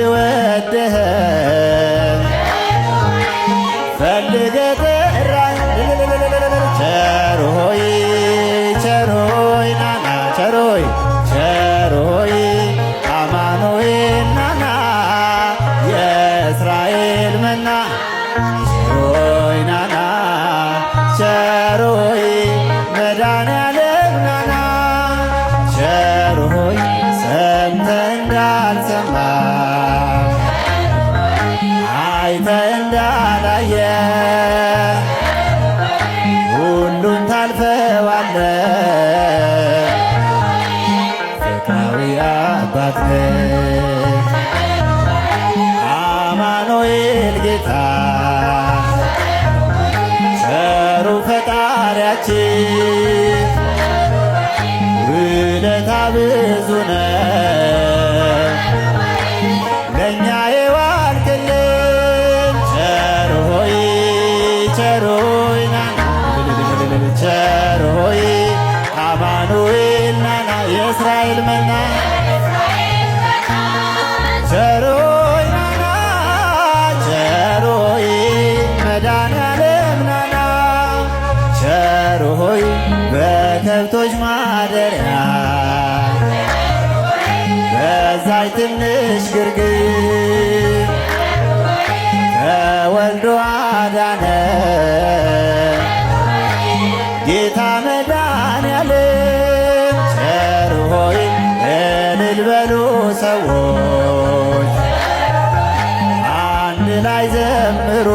ወደህ ፈልገህ ጠራኝ። ቸር ሆይ፣ ቸር ሆይ ናና፣ ቸር ሆይ፣ ቸር ሆይ አማኑኤል ናና፣ የእስራኤል መና፣ ቸር ሆይ ናና፣ ቸር ሆይ መድኃኔዓለም ናና፣ ቸር ሆይ ሰምተህ እንዳልሰማ፣ አይተህ እንዳላየ ሁሉን ታልፈዋለህ። ፍቅራዊ አባት ነህ አማኑኤል ጌታ፣ ቸሩ ፈጣሪያችን፣ ውለታ ብዙ ነው ለእኛ የዋልክልን። ቸር ሆይ፣ ቸር ሆይ ናና፣ ቸር ሆይ አማኑኤል ናና፣ የእስራኤል መና፣ ቸር ሆይ ናና፣ ቸር ሆይ መድኃኔዓለም ናና፣ ቸር ሆይ በከብቶች ማደሪያ በዛች ትንሽ ግርግም ተወልዶ አዳነ ጌታ መድኃኔዓለም። ቸር ሆይ እልል በሉ ሰዎች፣ አንድ ላይ ዘምሩ።